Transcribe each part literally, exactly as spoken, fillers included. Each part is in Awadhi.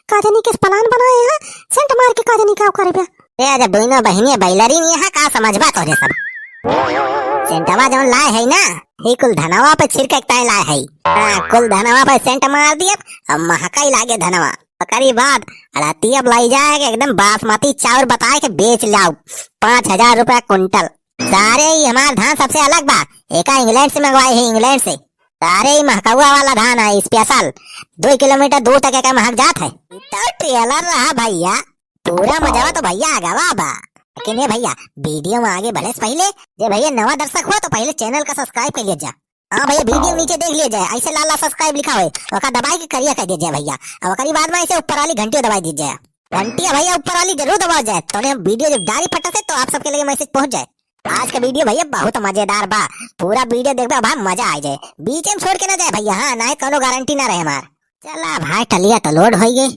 का जानी के plan बनाए हैं, scent मार के का जानी का करबे। ए, जब दोनों बहिनिया बैलरी नहीं है, का समझबा तोरे सब? सेंटवा जौन लाए है ना, ही कुल धनवा पे छिड़के के ताई लाए है। हाँ, कुल धनवा पे scent मार दिए, अब महकाई लागे धनवा। ओकरी बाद अड़तिया लाई जाए के एकदम बासमती चाउर बताए के बेच लाओ, पाँच हजार रुपया कुंटल। सारे ही हमार धान सबसे अलग बा, एका इंग्लैंड से मंगवाए है, इंग्लैंड से। सारे ही महकौआ वाला धान है, special, दो किलोमीटर दूर तक एका महक जात है। तो trailer रहा भैया, पूरा मजावा तो भैया आगवा बा। लेकिन ये भैया, video में आगे बढ़े से पहले, जे भैया नवा दर्शक हुआ तो पहले channel का subscribe कर लिया जा। हाँ भैया, video नीचे देख लिया जाए, ऐसे लाल लाल subscribe लिखा होए, ओका दबाई के करिया कर दिया जाए भैया। और ओकरी बाद में ऐसे ऊपर वाली घंटी दबाई दी जाए। घंटी भैया ऊपर वाली जरूर दबाओ जाए, तो हम video जब डाली फटा से तो आप सबके लगे message पहुंच जाए। आज का video भैया बहुत मजेदार बा, पूरा video देखबे भाई मजा आ जाए, बीच में छोड़ के ना जाए भैया। हाँ, ना कोनो गारंटी ना रहे हमार। चला भाई, टलिया तो load होई गई।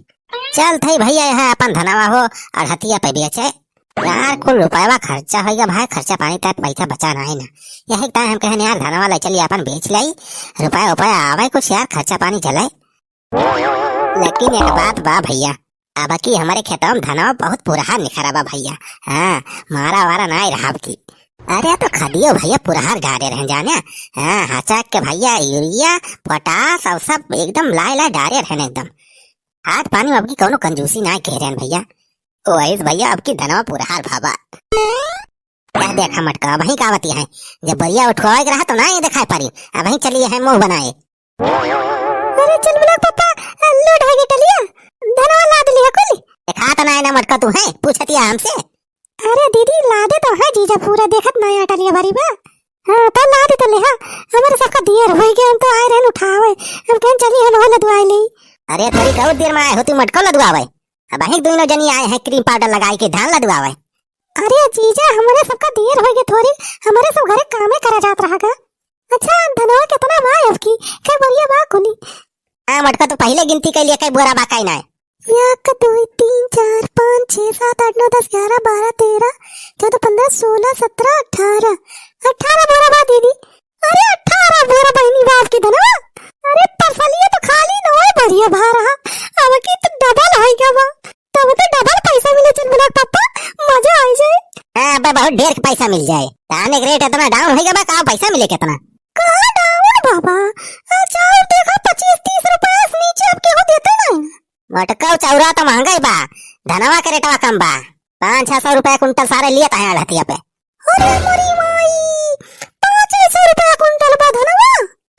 चल थई भैया, यहाँ अपन धनवा हो और हथिया पे बेचे। यार, कुल रुपयवा खर्चा होई गया भाई, खर्चा पानी तक पैसा बचा नहीं ना। यही time हम कहन यार, धनवा ले चलिए, अपन बेच लाई, रुपया उपया आवे कुछ यार, खर्चा पानी चले। लेकिन एक बात बा भैया, अब की हमारे खेतवा में धनवा बहुत पुरहा निखरा बा भैया। हाँ, मारा वारा ना रहा अब की। अरे तो खदियो भैया पुरहा डारे रहे जाने। हाँ, हचक के भैया यूरिया, पोटाश और सब एकदम लाए लाए डारे रहे एकदम। खाद पानी में अब की कौनो कंजूसी ना कह रहे हैं भैया। ओ ऐस भैया, अब की धनवा पुरहार भावा। क्या देखा मटका, वहीं का आवती है। जब बरिया उठवावे के रहा तो ना ये दिखाई पारी, अब वहीं चलिए है मुंह बनाए। अरे चुलबुला पापा, load होई गई टलिया, धनवा लाद लिया कुल। देखा तो ना है ना मटका तू है, पूछतिया हमसे। अरे दीदी, लादे तो है जीजा, पूरा देखत ना है टलिया भरी बा। हाँ, तो लादे तो ले, हाँ, हमारे सबका दियर होई गया, हम तो आए रहन उठावे, हम कहन चली हम हो लदवाए ले। अरे थोड़ी बहुत देर में आए हो तू मटका लदवावे, अब वहीं दोनों जनी आए हैं cream powder लगाई के धान लदवावे। अरे जीजा, हमारे सबका देर होई गया थोड़ी, हमारे सब घरे कामे करा जात रहा गा। अच्छा, धनवा कितना बा अब की? कै बोरिया बा कुली? हाँ, मटका तो पहले गिनती कर लिया, कै बोरा बा, कै ना। एक, दो, तीन, चार, पाँच, छः, सात, आठ, नौ, दस, ग्यारह, बारह, तेरह, चौदह, पन्द्रह, सोलह, सत्रह, अठारह। अठारह बोरा बा दीदी। अरे, अठारह बोरा बहिनी बा अब की धनवा। अरे, परसलिया तो खाली नौ बोरिया भा रहा, अब की तो double होई गया बा। तब तो double पैसा मिले चुलबुला पापा, मजा आई जाए। हाँ, अबे बहुत ढेर के पैसा मिल जाए। धान के rate इतना down होई गया बा, का पैसा मिले कितना? कहाँ down बाबा? आ, चाउर देखा पच्चीस तीस रुपया से नीचे अब केहू देते नहीं ना। मटका चाउरा तो महंगा ही बा, धनवा के रेटवा कम बा। पाँच छः सौ रुपया कुंटल सारे लियत हैं अड़तिया पे। अरे मोरी माई, पाँच सौ रुपया कुंटल बा धनवा।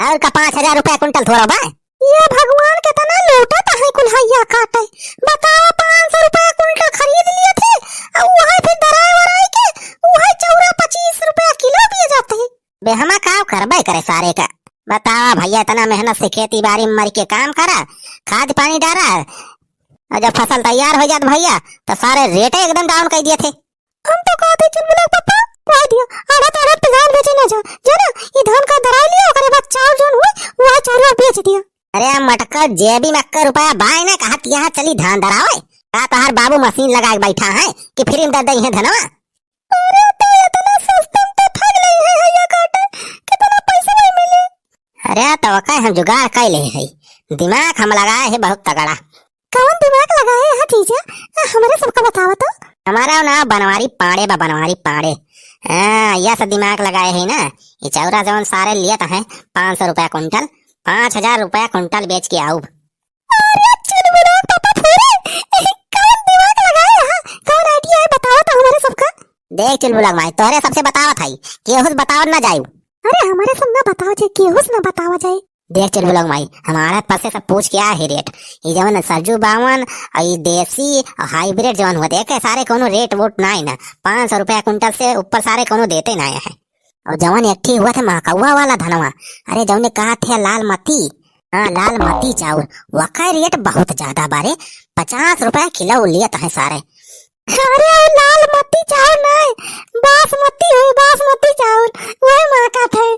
और का पाँच हजार रुपया कुंटल थोड़ा बा? ये भगवान, कितना लूटत है कुल्हैया काटे। बताओ, पाँच सौ रुपया कुंटल खरीद लिए थे, और वही फिर दराई वराई के वही चौरा पच्चीस रुपया किलो दिए जाते हैं। बे हमा का करबे करे सारे का। बताओ भैया, इतना मेहनत से खेती बाड़ी में मर के काम करा, खाद पानी डारा, और जब फसल तैयार हो जात भैया, तो सारे रेट एकदम down कर दिए थे। हम तो कहते चुलबुला पापा, कह दिया, आधा तो आधा पे धान बेचे ना जा, जाना, ये धान का दराई लिया, ओकरे बाद चाउर जोन हुए, वह चाउर बेच दिया। अरे मटका, जेबी में अक्का रुपया बाय ना, कहा कि यहाँ चली धान दरावे, का तोहार बाबू मशीन लगा के बैठा है कि free में दे दई है धनवा? अरे तो इतना सस्ता में तो ठग नहीं है, हैया काटे, कितना पैसा नहीं मिले। अरे तो ओका हम जुगाड़ कर ले है, दिमाग हम लगाए है बहुत तगड़ा। कौन दिमाग लगाए है जीजा? आ, हमरे सबका बतावा तो। हमारा नाम बनवारी पांड़े बा, बनवारी पांड़े। हाँ, यह सब दिमाग लगाए है ना, ये चौरा जौन सारे लियत हैं पाँच सौ रुपया कुंटल, पाँच हजार रुपया कुंटल बेच के आउब। अरे चुलबुला पापा फूरे, कौन दिमाग लगाए है? कौन idea है, बतावा तो हमारे सबका। देख चुलबुला माई, तोहरे सबसे बतावत है, केहू से बतावत ना जायू। अरे हमारे सब ना बतावा जाए, केहू से ना बतावा जाए। देख चुलबुला माई, हमारे पास से सब पूछ के आए है रेट। ये जवन सरजू बावन और ये देसी और hybrid जवन होते हैं, सारे कोनो रेट वोट ना है ना। पाँच सौ रुपया कुंटल से ऊपर सारे कोनो देते ना है। और जवन एक ठे हुआ थे महकौआ वाला धनवा, अरे जौने कहा थे लाल मती, हाँ लाल मती चाउर, वका रेट बहुत ज्यादा बारे, पचास रुपया किलो लियत हैं सारे। अरे वो लाल मती चाउर नहीं, बासमती है, बासमती चाउर, वही महका थे।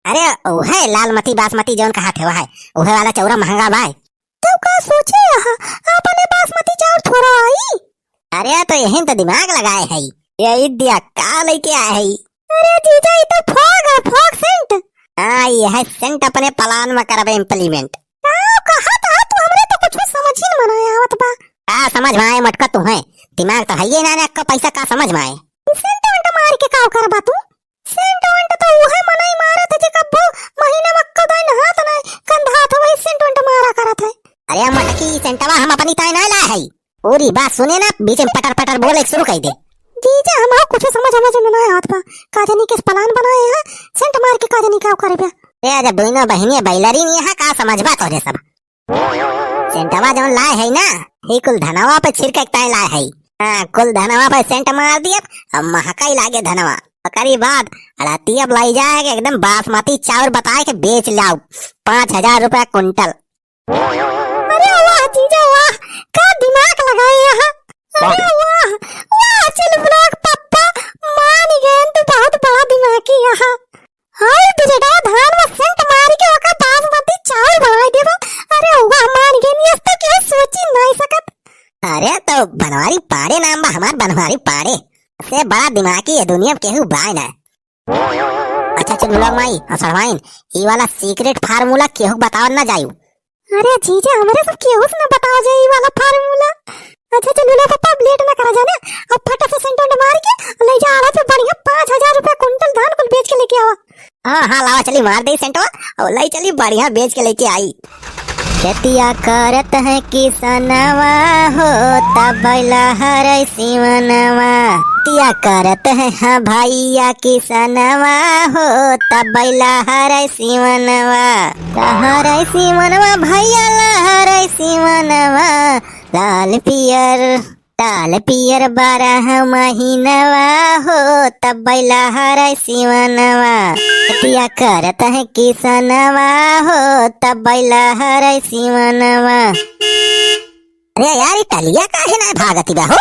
अरे वह लाल मती बासमती जौन कहा थे वह, वह वाला चौरा महंगा बा। तो का सोचे यहाँ, अपने बासमती चाउर थोड़ा आई। अरे तो यही तो दिमाग लगाए है, ये इद्या का लेके आए है। अरे जीजा, ये तो fog है, fog scent। हाँ, ये है scent, अपने plan में करबे implement। का कहत है तू? हमरे तो कुछ समझ ही में ना आवत समझ मा आए मटका तुहैं? दिमाग तो हइये ना, ना एक्को पैसा का समझ मा आए। सेंट वेंट मार के का करबा तू? सेंट वेंट तो उहै मनई मारत है जे कब्बो महीना मा एक्को दिन हाथ ना कंधात हो, वही सेंट वेंट मारा करत है। अरे मटकी, सेंटवा हम अपनी ताई ना लाए है। पूरी बात सुने ना, बीच में पटर पटर बोले शुरू कर दे। जीजा, हम कुछ समझ समझ में ना आवत बा। का जानी किस प्लान बनाए हैं, सेंट मार के का जानी का करबे। ए, अरे दोनों बहिनिया बैलरी नहीं है, का समझबा तोरे सब। सेंटवा जौन लाए है ना, ही कुल धनवा पे छिड़के के ताई लाए है। हाँ, कुल धनवा पे सेंट मार दिया, अब महकाई लागे धनवा। ओकरी बाद अड़तिया लाई जाए के एकदम बासमती चाउर बताए के बेच लाओ पाँच हजार रुपया कुंटल। अरे वाह जीजा वाह, का दिमाग लगाए यहाँ। अरे वाह, वाह चुलबुला के पप्पा, मान गए तू बहुत बड़ा दिमागी यहाँ। हाय बिजड़ा धान में सेंट मार के ओकर बासमती चाउर बनाई देबो। अरे वाह मान गए, ये तो केहू सोची नहीं सकत। अरे तो बनवारी पाड़े नाम बा हमार, बनवारी पाड़े। से बड़ा दिमागी ये दुनिया में केहू बाय ना। अच्छा चुलबुला माई और सड़वाइन, ई वाला सीक्रेट फार्मूला केहू बतावल ना जायू। अरे जीजा, हमरे सब केहू से ना बताओ जाए ई वाला फार्मूला। अच्छा चुलबुला पप्पा, अब लेट ना करा जाना, अब फटा से सेंट वेंट मार के ले जा आड़ा पे बढ़िया पाँच हजार रुपया कुंटल धान कुल बेच के लेके आवा। हाँ हाँ, लावा चली मार दे सेंटवा और ले चली बढ़िया बेच के लेके आई। खेतिया करत है किसनवा हो, तब लहरै सिवनवा। खेतिया करत है हाँ भैया किसनवा हो, तब लहरै सिवनवा। लहरै सिवनवा भैया लहरै सिवनवा, लाल पियर, लाल पियर बारह महीनवा हो, तब लहरै सिवनवा। खेतिया करत है किसनवा हो, तब लहरै सिवनवा। अरे यार, ई टलिया काहे ना भागती बा हो?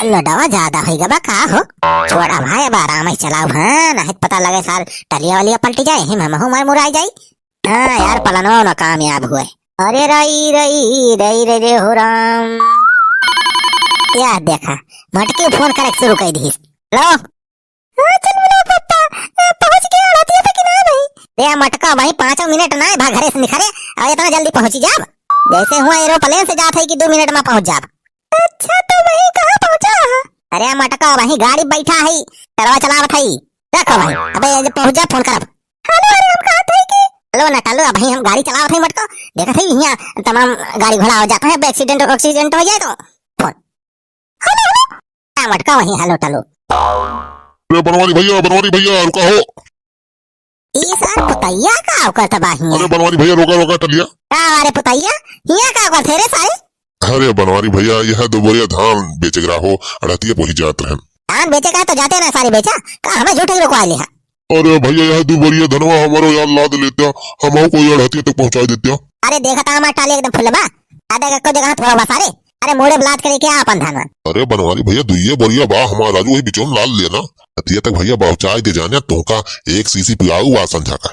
लोडवा ज्यादा होई गबा का हो? छोड़ा भाई, अब आराम से चलाओ, हाँ, नहीं पता लगे सार टलिया वालिया पलटी जाए, हिम हमहू मर मुराई जाई। हाँ यार, पलनवा ना कामयाब हुए। अरे रई, रई, रई, रई, रे हो राम। या देखा, मटकी फोन करे शुरू कर दिहिस। हेलो? हाँ, चल मिला पप्पा, ए, पहुँच गया रहती है कि ना भाई? रे मटका भाई, पाँचों मिनट ना है, भा घरे से निखरे, और इतना जल्दी पहुँची जाब। जैसे हुआ एरोप्लेन से जात है कि दो मिनट में पहुँच जाब। अच्छा, तो वही कहाँ पहुँचा है? अरे मटका, वही गाड़ी बैठा है, टरवा चलावत है। देखो भाई, अबे जब पहुँच जा, फोन करब। हेलो, अरे हम कहत है कि हेलो ना टलो, अबही हम गाड़ी चलावत है मटका। देखत है यहाँ तमाम गाड़ी घोड़ा हो जाता है, अब एक्सीडेंट, एक्सीडेंट हो जाए तो। फोन। हेलो, हेलो। ना मटका, वही हेलो टलो। अरे बनवारी भैया, बनवारी भैया, रुका हो। ई सार पुतैया का करत बा हियाँ? अरे बनवारी भैया, रोका, रोका टलिया। का रे पुतैया, हियाँ का करत है रे सारे? अरे बनवारी भैया, यह दो बोरिया धान बेचे के रहो, अड़तिया पहुँच जात रहन। धान बेचे का तो जाते ना सारे बेचा, का हमें झूठे ही रुकवा लिहा? अरे भैया, यह दो बोरिया धनवा हमारो यार लाद लेता, हम कोई अड़तिया तक पहुँचा देता। अरे देखा था हमार टाली एकदम फुल बा, आधा का कोई जगह थोड़ा बा सारे। अरे मोड़े लाद के लेके आ अपन धानवा। अरे बनवारी भैया, दुइये बोरिया बा हमार राजू, वही बिचौन लाद लेना। अड़तिया तक भैया पहुँचाई दे जाने, तोहका एक सीसी पियाऊ बा संझा का।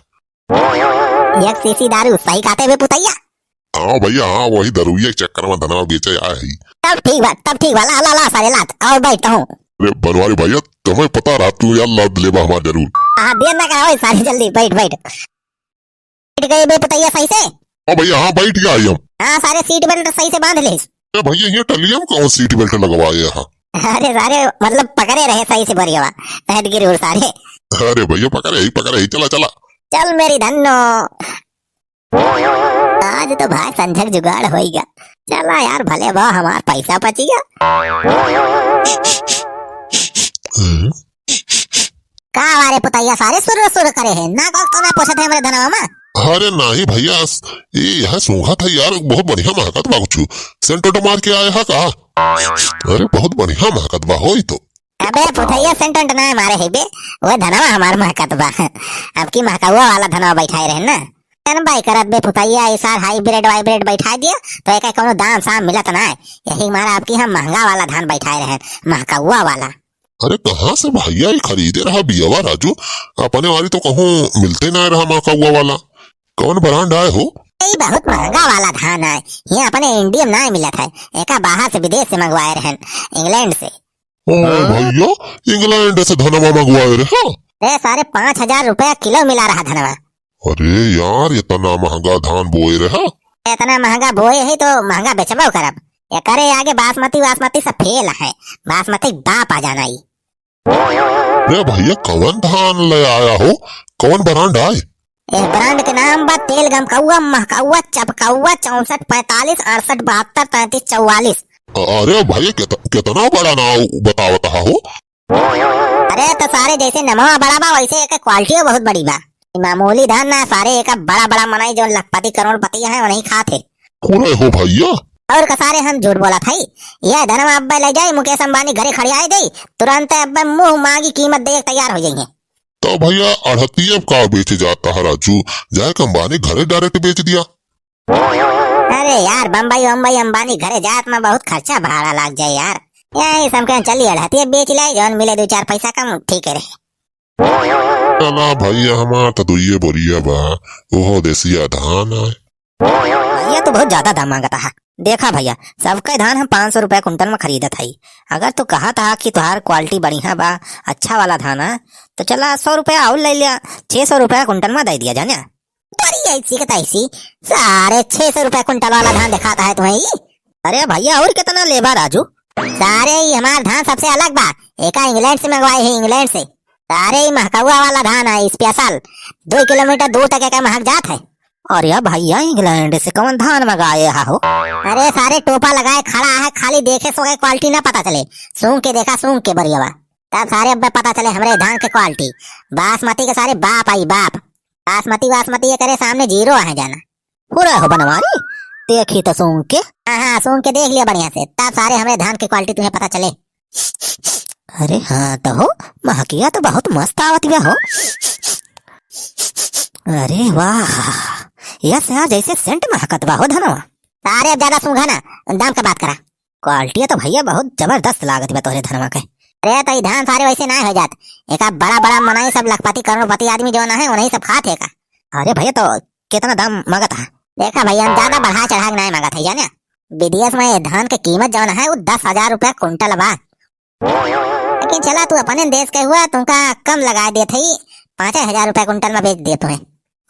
एक सीसी दारू, सही कहते बे पुतैया। हाँ भैया, हाँ, वही दरुइया के चक्कर में धनवा बेचे आए ही। तब ठीक बा, तब ठीक बा, ला, ला, ला, सारे लात, और बैठ तो हूँ। अरे बनवारी भैया, तुम्हें पता रहा, तू यार लाद लेबा हमार जरूर। हाँ, देर ना करा, ओए सारे जल्दी बैठ, बैठ। बैठ गए बे पुतैया सही से? हाँ भैया, हाँ, बैठ गया ही हम। हाँ, सारे सीट बेल्ट सही से बांध ले। ए भैया, ये टलिया में कौन सीट बेल्ट लगवाए हैं? अरे सारे, मतलब पकड़े रहे सही से बोरिया, तहत गिर उड़ सारे। अरे भैया, पकड़े ही, पकड़े ही, चला, चला। चल मेरी धन्नो। आज तो भाई संझक जुगाड़ होइगा। चला यार, भले बा हमार पैसा बचिगा। हम्म। का वारे पुतैया सारे सुर सुर करे है, ना को तो ना पोछत है हमरे धनवा में। अरे नहीं भैया, स-, ये यह सूंघत है यार, बहुत बढ़िया महकत बा कुछ। सेंट वेंट मार के आए हा का? अरे बहुत बढ़िया महकत बा होई तो। अबे पुतैया सेंट वेंट ना मारे है बे, वो धनवा हमार महकत बा। अब की महकौआ वाला धनवा बैठाए रहे ना। तन बाई करत बे पुतैया, ई सार हाइब्रिड वाइब्रिड बैठा दिया, तो एका कौनो दाम साम मिलत ना है। यही मारा अब की हम महंगा वाला धान बैठाए रहे, महकौआ वाला। अरे कहाँ से भैया ये खरीदे रहा बियावा राजू? अपने वाली तो कहूँ मिलते ना रहा महकौआ वाला। कौन ब्रांड आए हो? ये बहुत महंगा वाला धान है, ये अपने इंडिया में ना मिलत है, एका बाहर से विदेश से मंगवाए रहन, इंग्लैंड से। ओ हाँ? भैया, इंग्लैंड से धनवा मंगवाए रहे, हाँ? अरे सारे पाँच हजार रुपया किलो मिला रहा धनवा। अरे यार, इतना महंगा धान बोए रहे, हाँ? इतना महंगा बोए है तो महंगा बेचबो करब। एकरे आगे बासमती वासमती सब फेल है, बासमती बाप आ जाना ई। अरे भैया, कवन धान ले आया हो, कवन ब्रांड आए? ए ब्रांड के नाम बा तेल गमकौआ, महकौआ, चपकौआ, चौसठ पैंतालीस, अड़सठ बहत्तर, तैंतीस चौवालीस। अरे भैया, केत-, केतना बड़ा नाव बतावत हा हो। अरे तो सारे जैसे नमवा बड़ा बा, वैसे एक क्वालिटी बहुत बड़ी बा। मामूली धान ना सारे, एक बड़ा बड़ा मनई जो लखपति करोड़पति है, वही खात है। पूरे हो भैया। और का सारे हम झूठ बोलत हई? यह धनवा अब्बे ले जाई, मुकेश अंबानी घरे खड़ियाए दे, तुरंत अब्बे मुंह मांगी कीमत दे तैयार हो जाइए। तो भैया, अड़हतिया का बेचे जाता है राजू, जाए के अंबानी घरे डायरेक्ट बेच दिया। अरे यार, बम्बई वम्बई अंबानी घरे जात में बहुत खर्चा भाड़ा लाग जाए यार। यही समके चली अड़हतिया बेच ले, जौन मिले दो चार पैसा कम, ठीक है रहे। चला भैया, हमार तो दुइये बोरिया बा, ओहो देसिया धान आए। भैया, तू बहुत ज्यादा दाम मांगता है। देखा भैया, सबके धान हम पाँच सौ रुपया कुंटल में खरीदत हई। अगर तू कहत हा कि तुहार क्वालिटी बढ़िया बा, अच्छा वाला धान है, तो चला सौ रुपया और ले लिया, छह सौ रुपया कुंटल में दे दिया जाने। अरे ऐसी के तैसी, सारे छह सौ रुपया कुंटल वाला धान दिखाता है तुम्हें ई। अरे भैया, और कितना लेबा राजू? सारे ई हमार धान सबसे अलग बा, एका इंग्लैंड से मंगवाए है, इंग्लैंड से। सारे ई महकौआ वाला धान है, स्पेशल। दो किलोमीटर दूर तक एका महक जात है। अरे भैया, इंग्लैंड से कौन धान मंगाए हा हो? अरे सारे टोपा लगाए खड़ा है, खाली देखे सो के क्वालिटी ना पता चले। सूंघ के देखा, सूंघ के बरियावा, तब सारे अब्बे पता चले हमरे धान के क्वालिटी। बासमती के सारे बाप आई बाप। बासमती वासमती ये करे सामने जीरो है जाना। पूरा हो बनवारी, देखी तो सूंघ के। हाँ, हाँ, सूंघ के देख लिया बढ़िया से, तब सारे हमरे धान के क्वालिटी तुम्हें पता चले। अरे हाँ तो हो, महकिया तो बहुत मस्त आवत बा हो। अरे वाह, यस यार, जैसे सेंट महकत बा हो धनवा। अरे अब ज्यादा सूंघा ना, दाम का बात करा। क्वालिटी तो भैया बहुत जबरदस्त लागत बा तोहरे धनवा के। अरे तो ई धान सारे वैसे ना हो जात, एका बड़ा बड़ा मनई सब लखपति करोड़पति आदमी जो ना है, उन्हीं सब खात है का। अरे भैया, तो कितना दाम मांगत है? देखा भैया, हम ज्यादा बढ़ा चढ़ा के नहीं मांगत है जाने। विदेश में ये धान के कीमत जौन है, वो दस हजार रुपया कुंटल बा। लेकिन चला, तू अपने देश के हुआ, तुमका कम लगा देत हई, पाँच हजार रुपया कुंटल में बेच देत हई।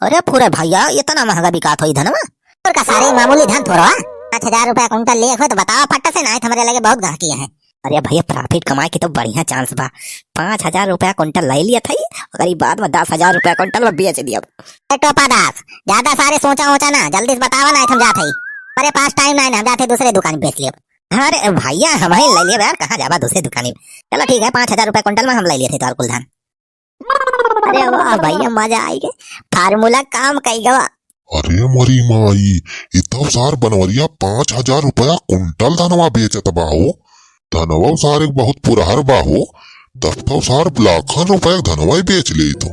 अरे फुरे भैया, इतना महंगा बिकात होई धनवा? और का सारे मामूली धान थोड़ा, पाँच हजार रुपया कुंटल ले हो तो बतावा फट से, नहीं तो हमरे लगे बहुत गाहकी है। अरे भैया, प्रॉफिट कमाए के तो बढ़िया चांस बा, पाँच हजार रुपया कुंटल ले लिया था, ओकरी बाद में दस हजार रुपया कुंटल में बेच दिया। ए टोपा दास, ज्यादा सारे सोचा वोचा ना, जल्दी से बतावा, नहीं तो हम जात हई। हमारे पास टाइम नहीं ना, हम जात हई दूसरे दुकान बेच लेब। अरे भैया, हम ही ले लेब यार, कहाँ जाबा दूसरे दुकानी में। चला ठीक है, पाँच हजार रुपया कुंटल में हम ले लेत हई तोहर कुल धान। अरे वाह भैया, मजा आई गे, फार्मूला काम कई गवा। अरे मोरी माई, ई तब सार बनवरिया पाँच हजार रुपया कुंटल धनवा बेचत बा हो। धनवा सारे बहुत पुरहर बा हो, तब तो सार लाखन रुपया के धनवा ही बेच लेई तो।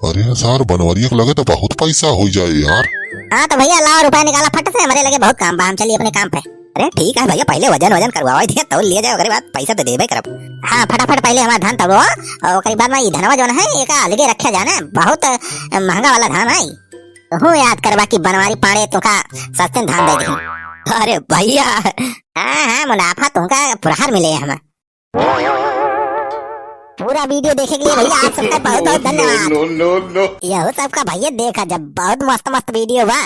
अरे सार बनवरिया के लगे तो बहुत पैसा हो जाए यार। हाँ तो भैया लाओ रुपया निकाला फट से, हमरे लगे बहुत काम बा, हम चली अपने काम पे। अरे ठीक है भैया, पहले वजन वजन करवावा दिया, तब लिया जाए, ओकरे बाद पैसा तो देबे करब। हाँ फटाफट पहले हमार धान तबो और ओकरे बाद में ई धनवा जौन है एका अलगे रखा जाना, बहुत महंगा वाला धान है। तू याद करबा कि बनवारी पाड़े तोका सस्ते में धान दे दे। अरे भैया। हाँ हाँ, मुनाफा तुमका पुरहर मिले हमें। पूरा वीडियो देखे के लिए भैया आप सबका बहुत बहुत धन्यवाद। No, no, no, no। यहो सबका भैया देखा जब बहुत मस्त मस्त वीडियो बा।